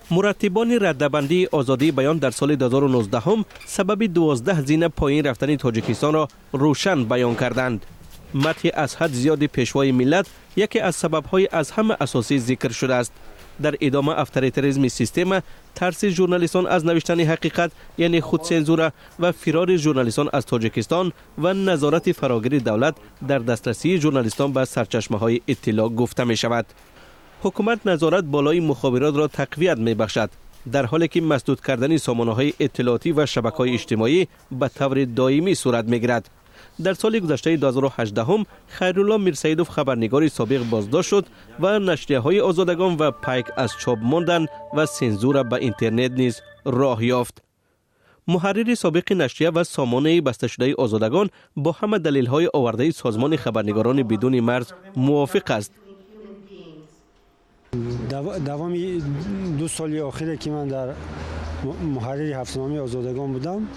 Мураттибони раддабандии озодии баён дар соли 2019 сабаби 12 зина поин рафтани Тоҷикистонро рӯшан баён карданд. Мадҳи аз ҳад зиёди Пешвои миллат яке аз сабабҳои аз ҳама асосӣ зикр шудааст. Дар идома авторитаризми система, тарси журналистон аз навиштани ҳақиқат, яъне худсензура, ва фирори журналистон аз Тоҷикистон ва назорати фарогири давлат дар дастрасии журналистон ба сарчашмаҳои иттилоъ гуфта мешавад. Ҳукумат назорат болои мухобиротро тақвият мебахшад, дар ҳоле ки масдуд кардани сомонаҳои иттилоотӣ ва шабакаҳои иҷтимоӣ ба таври доимӣ сурат мегирад. Дар соли гузаштаи 2018 Хайрулло Мирсаидов, хабарнигори собиқ, боздошт шуд ва нашрияҳои Озодагон ва Пайк аз чоп монданд ва сензура ба интернет низ роҳ ёфт. Муҳаррири собиқи нашрия ва сомонаи басташудаи Озодагон бо ҳама далелҳои овардаи Созмони хабарнигорони бидуни марз мувофиқ аст. Давоми 2 соли охире, ки ман дар муҳаррири ҳафтаномаи Озодагон будам,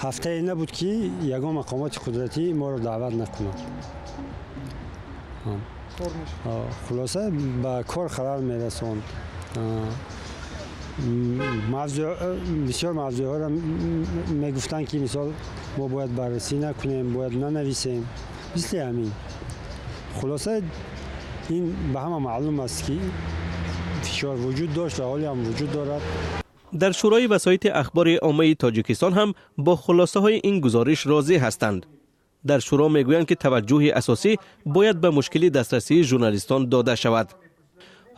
ҳафтае набуд, ки ягон мақомоти қудратӣ моро даъват накунад. Хулоса, ба кор халал мерасонд. Бисёр мавзӯъҳоро мегуфтанд, ки мисол мо бояд баррасӣ накунем, бояд нанависем, мисли ҳамин. Хулоса, ин ба ҳама маълум аст, ки фишор вуҷуд дошт ва ҳоле ҳам вуҷуд дорад. Дар Шӯрои васоити ахбори оммаи Тоҷикистон ҳам бо хулосаҳои ин гузориш розӣ ҳастанд. Дар шӯро мегӯянд, ки таваҷҷӯҳи асосӣ бояд ба мушкили дастрасии журналистон дода шавад.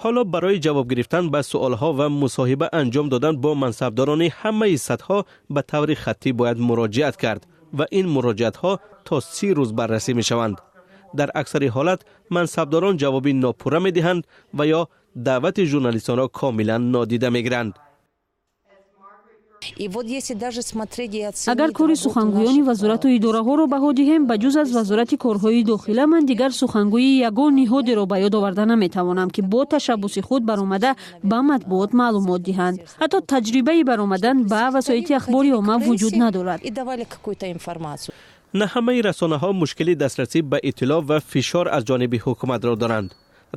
Ҳоло барои ҷавоб гирифтан ба суолҳо ва мусоҳиба анҷом додан бо мансабдорони ҳамаи сатҳҳо ба таври хаттӣ бояд муроҷиат кард ва ин муроҷиатҳо то 30 рӯз баррасӣ мешаванд. Дар аксари ҳолат мансабдорон ҷавоби нопурра медиҳанд ва ё даъвати журналистонро комилан нодида мегиранд. Агар кори сухангӯёни вазорату идораҳоро баҳо диҳем, ба ҷуз аз Вазорати корҳои дохила ман дигар сухангӯи ягон ниҳодеро ба ёд оварда наметавонам, ки бо ташаббуси худ баромада ба матбуот маълумот диҳанд. Ҳатто таҷрибаи баромадан ба васоити ахбори омма вуҷуд надорад. На ҳамаи расонаҳо мушкили дастрасӣ ба иттилоъ ва фишор аз ҷониби ҳукуматро доранд.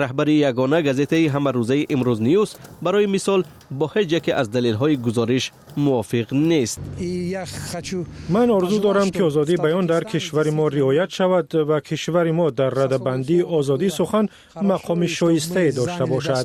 Раҳбари ягона газетаи ҳамарӯзаи Имрӯз Ньюс, барои мисол, бо ҳеҷ яке аз далелҳои гузориш мувофиқ нест. Ман орзу дорам, ки озодии баён дар кишвари мо риоят шавад ва кишвари мо дар радабандии озодии сухан мақоми шоистае дошта бошад.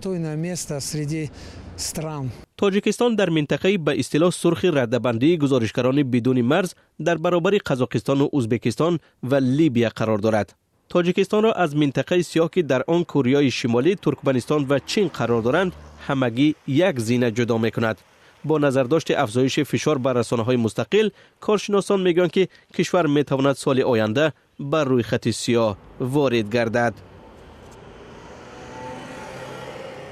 Тоҷикистон дар минтақаи ба истилоҳ сурхи радабандии гузоришгарони бидуни марз дар баробари Қазоқистону Ӯзбекистон ва Либия қарор дорад. Тоҷикистонро аз минтақаи сиёҳ, ки дар он Кореяи Шимолӣ, Туркманистон ва Чин қарор доранд, ҳамагӣ як зина ҷудо мекунад. Бо назардошти афзоиши фишор бар расонаҳои мустақил, коршиносон мегӯянд, ки кишвар метавонад соли оянда ба рӯйхати сиёҳ ворид гардад.